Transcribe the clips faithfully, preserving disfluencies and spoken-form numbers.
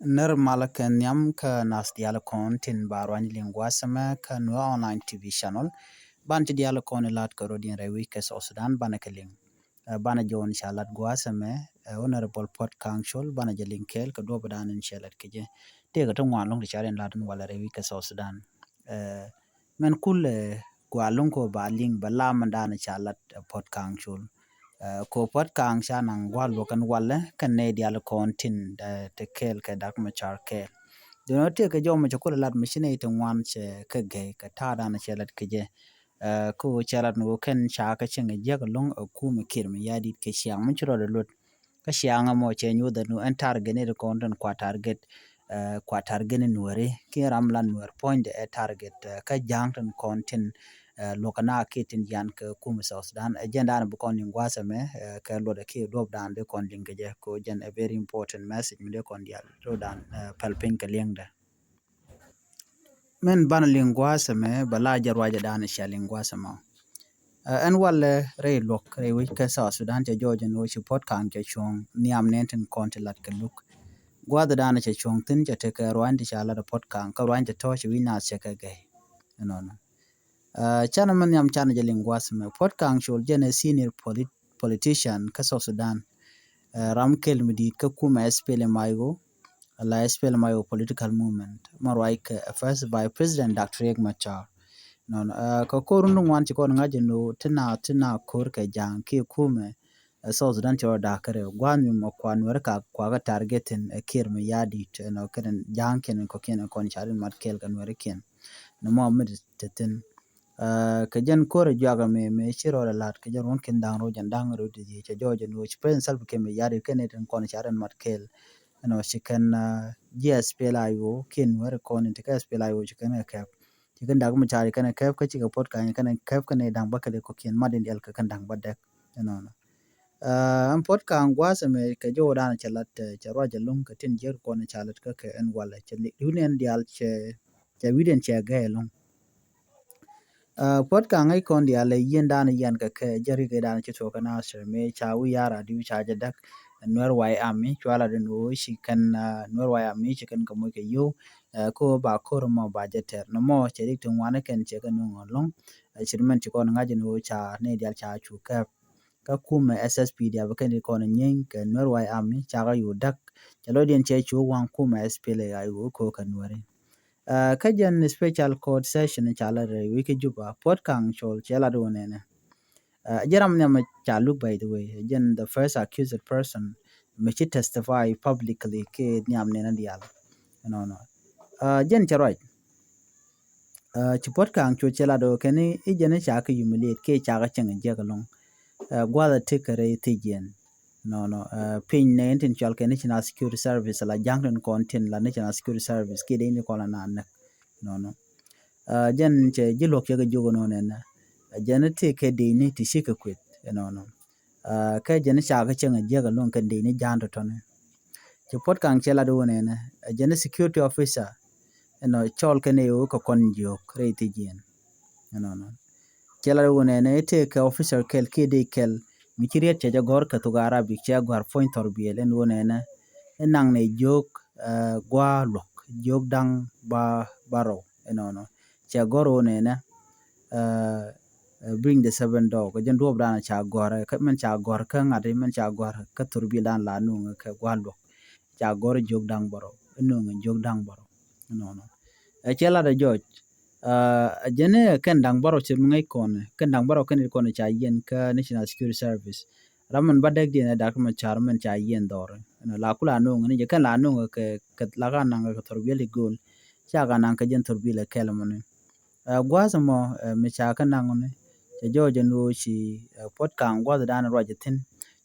Nir malä kɛ nhiam kä nath diaal kɔn tin ba ruany liŋ gua̱a̱th ɛmɛ kä Nuer Online T V channel. Banɛ ti diaal kɔn ilat kɛ rɔ̱diɛn rɛy wi̱c kɛ South Sudan banɛ kɛ liŋ. Ɛ, banɛ jɔw in ca lat gua̱a̱th ɛmɛ, ɛ, Honorable Puot Kang Chol, banɛ jɛ liŋ kɛɛl kɛ duɔ̱ɔ̱p dan in cɛ lat kɛ jɛ. Tëëkɛ ti ŋuan lɔ̱ŋ ti ca rin lat in walɛ rɛy wi̱c kɛ South Sudan. Ɛ, mɛn kulɛ gua luŋ ko ba liŋ ba lam dan ca lat, ɛ, Puot Kang Chol. Ɛ, ko Puot Kang ca naŋ gua luɔk kɛn walɛ kɛn nɛy diaal kɔn tin, ɛ, te kɛɛl kɛ Dak Machar kɛɛl. Dɔ̱ŋ tëëkɛ jɔw mɛ cɛ kulɛ lat mɛ ci nɛy ti ŋuan cɛ kɛ gɛy kɛ ta̱a̱ dan cɛ lat kɛ jɛ. Ɛ, ko cɛ lat ni wä kɛn ca kɛ cieŋ jiäk luŋ, ɛ, kumɛ Kiir Mayardit kɛ ciaŋ mi ci rɔɔdɛ luɔt. Kä ciaŋ ɛmɔ cɛ nyuuth ɛn target ni ri kɔn tin kua target, ɛ, kua target ni Nuɛri. Kiɛ ram la Nuɛr puɔ̱nydɛ ɛ target, ɛ, kä ja̱a̱ŋ tin kɔn tin, ɛ, luɔk kɛ na kiɛ tin yan kɛ kumɛ South Sudan. Ɛ, jɛn dan bi kɔn liŋ gua̱a̱th ɛmɛ, ɛ, kɛ luɔt ɛ kiɛ duɔp dan dee kɔn liŋ kɛ jɛ. Ko jɛn ɛ very important message mi dee kɔn diaal duɔp dan, ɛ, pɛl piny kɛ liŋdɛ. Mɛn banɛ liŋ gua̱a̱th ɛmɛ bɛ la jɛ ruacɛ dan cia liŋ gua̱a̱th ɛmɔ. Ɛ, ɛn walɛ rɛy luɔk rɛy wi̱c kɛ South Sudan cɛ jɔɔc ɛn ɣöö ci Puot Kang cɛ cuɔ̱ŋ nhiam nɛn tin kɔn ti lat kɛ luk. Gua̱a̱th dan cɛ cuɔ̱ŋ thi̱n cɛ tekɛ ruany ti ca lat ɛ Puot Kang kä ruany ti tɔ̱ cɛ wi̱c naath cɛ kɛ gɛy. Ɛnɔnɔ. Ɛ, canɛ mɛ nhiam canɛ jɛ liŋ gua̱a̱th ɛmɛ. Puot Kang Chol jɛn ɛ senior polit-, politician kä South Sudan. Ɛ, ram kɛl mi di̱i̱t kä kumɛ S P L M I O, la S P L M I O political movement. Mɛ ruac kɛ, ɛ, First Vice President Doctor Riek Machar. Nɔnɔ, ɛ, kɛ kor run ŋuan ci kɔn ŋa̱c ɛn ɣöö ti na, ti na ko̱r kɛ ja̱a̱ŋ kiɛ kumɛ, ɛ, South Sudan ci rɔ da̱a̱k kärɛ. Gua̱a̱th mi mɔ kua Nuɛri ka kua kɛ target thi̱n, ɛ, Kiir Mayardit, ɛnɔ kɛn ja̱a̱ŋ kiɛn kɔ̱kiɛn kɔn ca rin mat kɛɛl kɛ Nuɛri kiɛn. Nɔmɔ mi te thi̱n. Ɛ, kɛ jɛn ko̱r ɛ juak ɛmɛ, mɛ ci rɔɔdɛ la̱t kɛ jɛn ruɔ̱n kiɛn da̱ŋ rɛw jɛn da̱ŋ rɛw ti dhiec cɛ jɔɔc ɛn ɣöö ci President Salva Kiir Mayardit kɛn ni tin kɔn ca rin mat kɛɛl. Ɛnɔ ci kɛn, ɛ, ji̱ S P L I O kiɛn Nuɛri kɔn in ti kɛ S P L I O ci kɛn kɛ kɛp. Ci kɛn Dak Machar ci kɛn kɛ kɛp kä ci kɛ Puot Kang ci kɛn kɛ kɛp kɛn ni da̱ŋ bäkɛl kɔ̱kiɛn mat in diaal kɛ kɛn da̱ŋ bädäk. Ɛnɔnɔ. Ɛ, ɛn Puot Kang gua̱a̱th ɛmɛ kɛ jɔw dan cɛ lat, ɛ, cɛ ruac ɛlɔ̱ŋ kɛ tin jiäk kɔn ca lat kä kɛ ɛn walɛ cɛ li-, li̱w ni ɛn diaal cɛ, cɛ wi̱diɛn cɛ gɛy ɛlɔ̱ŋ. Ɛ, Puot Kang ŋäc kɔn diaal ɛ yieen dan yiɛn kɛ kɛ jɛ rik ɛ dan ci tuɔɔk kɛ Nasir mëë ca wi̱i̱ ya̱r a diw ca jɛ däk. Nuɛr White Army cua lat ɛn ɣöö ci kɛn, ɛ, Nuɛr White Army ci kɛn kɛ moc kɛ yio̱w, ɛ, kä ɣöö ba ko̱r ɛmɔ ba jɛ tɛr. Nɔmɔ cɛ rik ti ŋuan ɛ kɛn cɛ kɛ nuŋ ɛlɔ̱ŋ. Ɛ, ci ri mɛn ci kɔn ŋa̱c ɛn ɣöö ca nɛy diaal ca cu kɛp. Kä kumɛ S S P D F kɛn ti kɔn nyieny kɛ Nuɛr White Army cakɛ yu däk. Cɛ lɔcdiɛn cɛ cu waŋ kumɛ S P L A I O kɛ Nuɛri. Ɛ, kä jɛn special court session ca la rɛy wi̱c kä Juba, Puot Kang Chol cɛ lat wä nɛnɛ. Ɛ, jɛ ram nhiam ca luk, by the way, jɛn the first accused person mi ci testify publicly kɛ nhiam nɛnɛ diaal. Ɛnɔnɔ. Ɛ, jɛn cɛ ruac. Ɛ, ci Puot Kang Chol cɛ lat ɣöö kɛn i̱ jɛn i̱ ca kɛ humiliate kiɛ ca kɛ cieŋ jiäk ɛlɔ̱ŋ. Ɛ, gua̱th ɛ tekɛ rɛy thiec yɛn. Nɔnɔ, ɛ, piny nɛ in tin cɔal kɛ National Security Service la ja̱ŋ tin kɔn tin la National Security Service kiɛ dee in kɔn la naan näk. Nɔnɔ. Ɛ, jɛn cɛ ji̱ luɔ̱k cɛ kɛ jiök ɛnɔnɔ ɛnɛ. Ɛ, jɛn i̱ tekɛ dee ni ti cikɛ kueth. Ɛnɔnɔ. Ɛ, kɛ jɛn i̱ ca kɛ cieŋ jiäk ɛlɔ̱ŋ kɛn dee ni ja̱a̱n tɔ̱tɔ̱ni. Ci Puot Kang cɛ lat wä nɛnɛ, ɛ jɛn i̱ security officer, ɛnɔ cɔl kɛn ɛ ɣöö kɛ kɔn jiök rɛy thiec yɛn. Ɛnɔnɔ. Cɛ lat wä nɛnɛ i̱ tëëkɛ officer kɛl kiɛ dee kɛl mi ci riet cɛ jɛ gɔ̱r kɛ thok Arabic cɛ gɔ̱r puɔ̱ny thɔrbiɛl ɛn wä nɛnɛ. I̱ naŋ nɛ jiök, ɛ, gua̱a̱ luɔ̱k, jiök da̱ŋ ba, ba rɛw. Ɛnɔnɔ. Cɛ gɔ̱r wä nɛnɛ, ɛ, ɛ, bring the seven dog. Kɛ jɛn duɔ̱ɔ̱p dan ca gɔ̱r, kä mɛn ca gɔ̱r kä ŋa̱t, mɛn ca gɔ̱r kä thurbil dan la nuŋ kɛ gua̱a̱ luɔ̱k. Ca gɔ̱r jiök da̱ŋ bärɔw, nuŋ jiök da̱ŋ bärɔw. Nɔnɔ. Ɛ cɛ lat ɛ jɔc. Ɛ, jɛn ɛ kɛn da̱ŋ bärɔw cɛ mi ŋäc kɔn, kɛn da̱ŋ bärɔw kɛn kɔn ca yiɛn kä National Security Service. Ram mɛn ba däk diɛn ɛ dak mɛ car mɛn ca yiɛn dhɔr. Ɛnɔ la kula nuŋ ni jɛ kɛn la nuŋ kɛ, kɛ la ka naŋ kɛ thurbil i̱ go̱o̱l. Ca ka naŋ kɛ jɛn thurbil ɛ kɛl mɔni. Ɛ, gua̱a̱th ɛmɔ, ɛ, mi ca kä naŋ ni cɛ jɔɔc ɛn ɣöö ci, ɛ, Puɔt Kaŋ gua̱a̱th dan ruac ɛ thi̱n.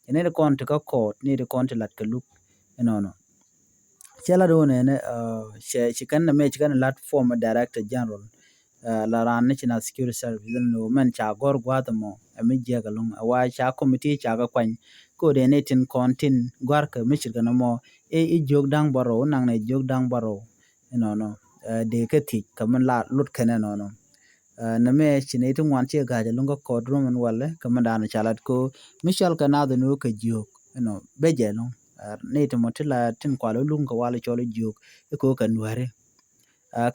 Cɛ ni ti kɔn ti kä kɔɔt ni ti kɔn ti lat kɛ luk. Ɛnɔnɔ. Cɛ lat wun ɛnɛ, ɛ, cɛ ci kɛn nɛ mɛ ci kɛn lat former director general, ɛ, la raan National Security Service ɛn ɣöö mɛn ca gɔ̱r gua̱a̱th ɛmɔ ɛ mi jiɛk ɛlɔ̱ŋ ɛ wa ca committee ca kɛ kuany. Ko̱dɛ ni tin kɔn tin gua̱a̱r kɛ mi cirkɛ nɔmɔ i̱, i̱ jiök da̱ŋ bärɔw, naŋ nɛ jiök da̱ŋ bärɔw. Ɛnɔnɔ, ɛ, dee kɛ thiec kɛ min la lut kɛn ɛnɔnɔ. Ɛ, nɛmɛ ci nɛy ti ŋuan ci ga̱a̱c ɛlɔ̱ŋ kä kɔɔt rum ɛn walɛ kɛ min da̱a̱n ca lat ko̱ mi cɔal kɛ naath ɛn ɣöö kɛ jiök ɛnɔ ben jɛ ɛlɔ̱ŋ. Nɛy ti mɔ ti la tin kual wä luŋ kɛ wal cɔl jiök i̱ ko̱ kɛ nuääri.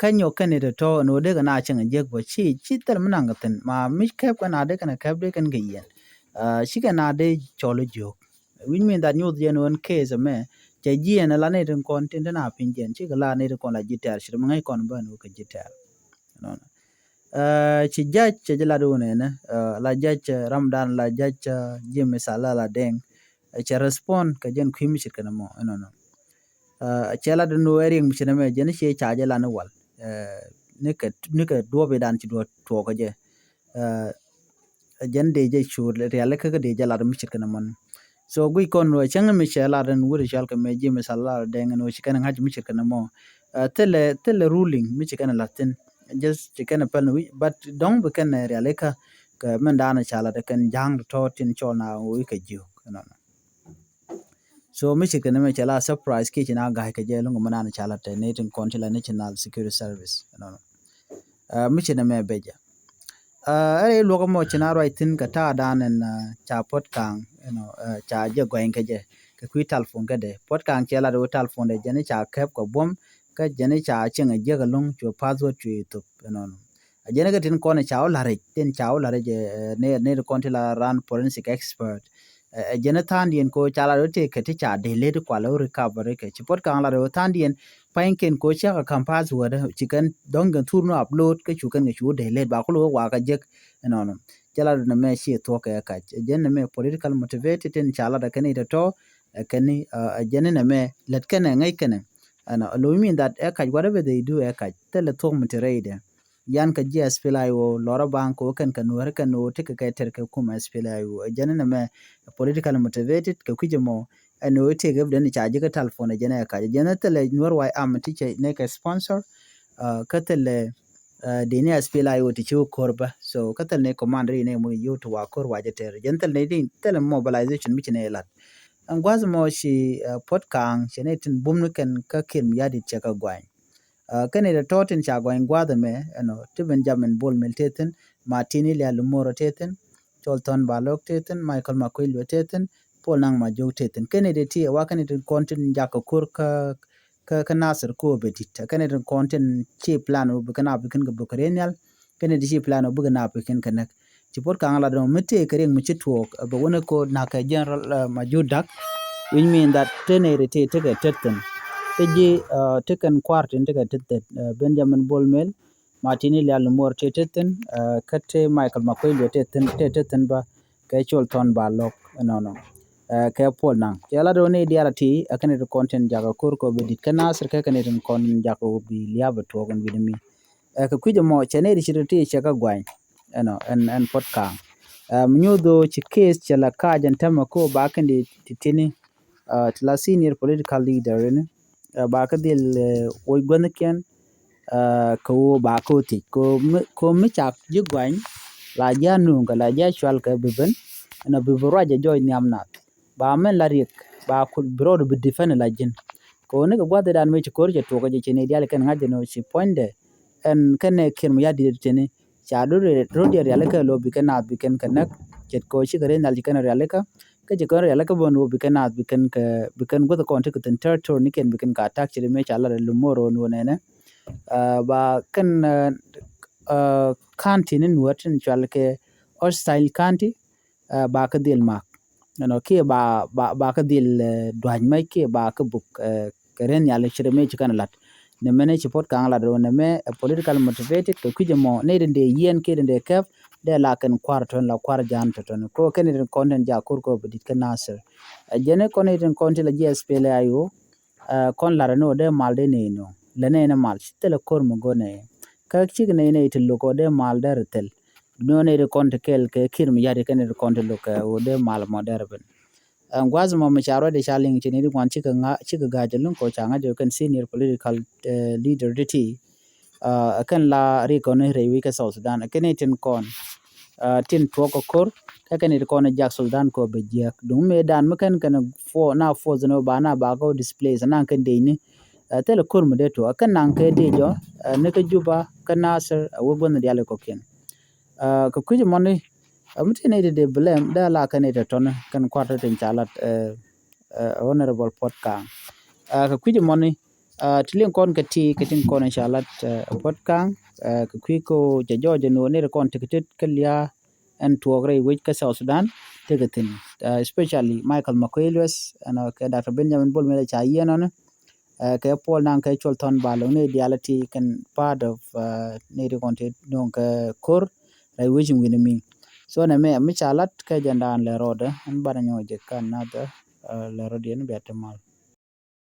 Kä nyɔk kɛn i̱ tɔ̱tɔ̱ ɛn ɣöö dee kɛ na cieŋ a jiäk bä ci ci thil mi naŋ kɛ thi̱n ma mi kɛp kɛn a dee kɛn a kɛp dee kɛn kɛ yɛn. Ci kɛn a dee cɔl jiök. Wi̱c mi that nyuth jɛn ɣän case ɛmɛ cɛ jiɛn ala nɛy tin kɔn tin tin a piny jɛn cikɛ la nɛy tin kɔn la ji̱ tɛɛr ci mi ŋäc kɔn bä ɛn ɣöö kɛ ji̱ tɛɛr. Ci jac cɛ ji̱ lat wun ɛnɛ la jac Ramadan la jac Jimmy Sala la Deng. Cɛ respond kɛ jɛn kui̱ mi ce̱tkɛ nɛ mɔ ɛnɔnɔ. Cɛ lat wun ɛ riɛŋ mi ce̱tkɛ nɛ mɛ jɛn ciɛ ca jɛ lan wal nikɛ nikɛ duɔp idan ci duɔp tuɔɔk kɛ jɛ. Jɛn dee jɛ cu rialikä kä dee jɛ lat mi ce̱tkɛ nɛ mɔni. So guic kɔn wä cäŋ mi cɛ lat ɛn wut cɔal kɛ mɛ Jimmy Sala la Deng ɛn wä ci kɛn ŋa̱c mi ce̱tkɛ nɛ mɔ. Thilɛ thilɛ ruling mi ci kɛn lat thin. Just ci kɛn pɛl ni wi̱c but dɔ̱ŋ bi kɛn rialikä kɛ mɛn da̱a̱n ca lat kɛn ja̱a̱ŋ tɔ̱ tin cɔl na wi̱c kɛ jiök ɛnɔnɔ. So mi ci kɛn mɛ cɛ la surprise kiɛ ci na ga̱a̱c kɛ jɛ luŋ mɛn da̱a̱n ca lat tɛ ni tin kɔn ci la National Security Service ɛnɔnɔ. Mi ci nɛ mɛ bɛ jɛ. Ɛ rɛy luɔk mɔ ci na ruac thi̱n kɛ ta̱a̱ da̱a̱n ɛn ca Puɔt Kaŋ ɛnɔ ca jɛ gɔ̱ny kɛ jɛ kɛ kui̱ telephone kɛ dɛ. Puɔt Kaŋ cɛ lat wä telephone dɛ jɛn ca kɛp kɛ buɔ̱m kä jɛn ca cieŋ a jiäk ɛlɔ̱ŋ cu password cu ithop ɛnɔnɔ. A jɛn kɛ tin kɔn ca wä la̱ric tin ca wä la̱ric ɛ nɛy kɔn ti la ran forensic expert. Ɛ jɛn tha̱a̱ŋdiɛn ko ca lat wä tëëkɛ ti ca dee led kualɛ wä recovery kɛ ci Puɔt Kaŋ lat wä tha̱a̱ŋdiɛn. Pa̱nykiɛn ko cäk a ka̱m password ci kɛn dɔ̱ŋ kɛn thur ni upload kä cu kɛn kɛ cu dee led ba kulɛ wä wakä jek. Ɛnɔnɔ cɛ lat wä nɛ mɛ ci thuɔ̱k kɛ kac ɛ jɛn nɛ mɛ political motivated tin ca lat ɛ kɛn itɔtɔ. Ɛ kɛn ɛ jɛn nɛ mɛ lät kɛn ɛ ŋäc kɛn ɛ ɛnɔ lo mean that ɛ kac whatever they do ɛ kac thilɛ thuɔ̱k mi ti rɛydɛ. Yan kɛ ji̱ SPLA-IO lɔrä baŋ kɛ wä kɛn kɛ nuäri kɛn wä tekɛ kɛ tɛr kɛ kum SPLA-IO ɛ jɛn nɛ mɛ political motivated kɛ kui̱c ɛmɔ. Ɛn wä tekɛ bi den ca ji̱ kɛ telephone ɛ jɛn ɛ kac ɛ jɛn thilɛ nuäri way am ti cɛ nɛ kɛ sponsor. Kä thilɛ dini SPLA-IO ti ci wä ko̱r bä so kä thilɛ ni commander inɛ muk yio̱w ti wa ko̱r wa jɛ tɛr jɛn thilɛ ni thilɛ mobilization mi ci nɛ lat. Ɛn gua̱th mɔ ci Puɔt Kaŋ ci nɛ tin bum ni kɛn kä Kiir Mayardit cɛ kɛ guany. Kɛn i̱ tɔ̱ tin ca gɔny gua̱a̱th ɛmɛ ɛnɔ ti Benjamin Bol Mel tëë thi̱n, Martin Ilia Lumoro tëë thi̱n, Col Thɔn Balok tëë thi̱n, Michael Makuei Lueth tëë thi̱n, Paul Nang Majok tëë thi̱n. Kɛn i̱ ti ti wa kɛn i̱ ti kɔn tin jakä ko̱r kä kä kä Nasir ko bɛ dit. Kɛn i̱ ti kɔn tin ci plan wä bi kɛn a bi kɛn kɛ bok kɛ renial. Kɛn i̱ ti ci plan wä bi kɛn a bi kɛn kɛ näk. Ci Puɔt Kaŋ lat dɔ̱ŋ mi tëë kɛ riɛŋ mi ci tuɔɔk bɛ wä ni ko na̱k kɛ General Majur Dak. Which mean that te nɛy ti ti tekɛ tet thi̱n. Te ji̱ ti kɛn kua̱r tin tekɛ tet thi̱n Benjamin Bol Mel, Martin Ilia Lumoro tëë tet thi̱n kä te Michael Makuei Lueth tëë tet thi̱n bä kɛ Col Thɔn Balok ɛnɔnɔ. Kɛ Paul Nang cɛ lat dɔ̱ŋ ni diaal a ti ɛ kɛn i̱ ti kɔn tin jakä ko̱r kɛ wä bi dit kä Nasir kɛ kɛn i̱ tin kɔn jakä wä bi lia̱a̱ bɛ tuɔɔk in wi̱ni mi. Ɛ kɛ kui̱c ɛmɔ cɛ nɛy ti ci ti ti cɛ kä guany. Ɛnɔ ɛn ɛn Puɔt Kaŋ. Ɛ mi nyoth dho̱o̱ ci case cɛ la ka̱a̱c ɛn täämɛ ko ba kɛn di ti tini. Ɛ ti la senior political leader ni ɛ ba kä dhil ɛ woc guäthnikiɛn. Ɛ kɛ ɣöö ba kä wä thiec ko mi ko mi cak ji̱ guany. La ji̱ anuŋ kɛ la ji̱ acual kɛ bi ben. Ɛnɔ bi bi ruac ɛ jɔɔc nhiam nath. Ba mɛn la riɛk ba kul bi rɔɔd bi defend la ji̱n. Kɛ ɣöö ni kɛ gua̱th idan mëë ci ko̱r cɛ tuɔɔk kɛ jɛ ci ni diaal kɛn ŋa̱c jɛ ni ɣöö ci puɔ̱nydɛ. Ɛn kɛnɛ Kiir Mayardit tini ca do̱r do̱r diɛ rialikä lo bikɛ naath bikɛn kɛ näk. Ce̱tkɛ ɣöö cikɛ rɛy nhial ci kɛn rialikä kä ci kɛn rialikä bä ni ɣöö bikɛ naath bikɛn kɛ bikɛn guäth kɔn ti kɛ thi̱n territory ni kɛn bikɛn kɛ attack ci ri mëë ca lat Lumoro ni ɣöö nɛnɛ. Ba kɛn county ni Nuäär tin cual kɛ hostile county. Ba kä dhil mak ɛnɔ kiɛ ba ba ba kä dhil dua̱c mɛc kiɛ ba kä buk kɛ ren nhial ci ri mëë ci kɛn lat. Ni mɛn ci Puɔt Kaŋ lat rɔ ni mɛ political motivated kɛ kui̱c ɛmɔ ni rin dee yiɛn kiɛ rin dee kɛp dee la kɛn kua̱r tɔn la kua̱r ja̱a̱n tɔtɔn ko kɛn rin kɔn tin ja̱ ko̱r kɔ bi dit kä Nasir. Ɛ jɛn kɔn rin kɔn ti la jiɛ SPLA-IO. Kɔn lar ni wä dee mal dee ni ni lɛ ni ni mal ci thilɛ ko̱r mi go̱n ni kä cik ni ni ti luk wä dee mal dee ri thil. Duno ni ri kɔn ti kɛl kɛ Kiir Mayardit kɛ ni ri kɔn ti luk kɛ wä dee mal mɔ dee ri ben. Ɛn gua̱th mɔ mi ca ruɛt ca liŋ ci ni ri ŋuan cikɛ ŋa cikɛ ga̱a̱c luŋ kɔ ca ŋa̱c kɛn senior political leader ti ti. Ɛ kɛn la ri kɔn ni rɛy wi̱c kɛ South Sudan kɛn ni tin kɔn. Tin tuɔk kɛ ko̱r kɛ kɛn ni ti kɔn jak Sudan kɔ bɛ jiäk duŋ mëë dan mi kɛn kɛn fuɔ na force ni ba na ba kɔ displace na kɛn dec ni. Thilɛ ko̱r mi dee tuɔk kɛn naŋ kɛ dec jɔ ni kä Juba kä Nasir a wä guänh diali kɔkiɛn. Kɛ kui̱c mɔni mi ti ni ti dee blame dee la kɛn ni ti tɔni kɛn kua̱r ti tin ca lat. Honorable Puɔt Kaŋ. Kɛ kui̱c ɛmɔni ti liŋ kɔn kɛ ti kɛ tin kɔn in ca lat Puɔt Kaŋ. Kɛ kui̱ kɛ cɛ jɔɔc ɛn ɣöö nɛy ti kɔn tekɛ tet kä lia̱a̱ ɛn tuɔɔk rɛy wec kä South Sudan tekɛ thi̱n, especially Michael Makuei Lueth ɛn kɛ Doctor Benjamin Bol Mel ca yiɛn ɔni. Kɛ Paul Nang kɛ Cuɔl Thɔn Bal, loŋ ni diaal ti kɛn part of nɛy ti kɔn ti nööŋ kɛ ko̱r rɛy wec in wi̱ni mi. So nɛ mɛ mi ca lat kɛ jɛn daan lɛ rɔɔdɛ ɛn banɛ nyɔk jɛ kan nathɛ lɛ rɔɔdiɛn bia ti mal.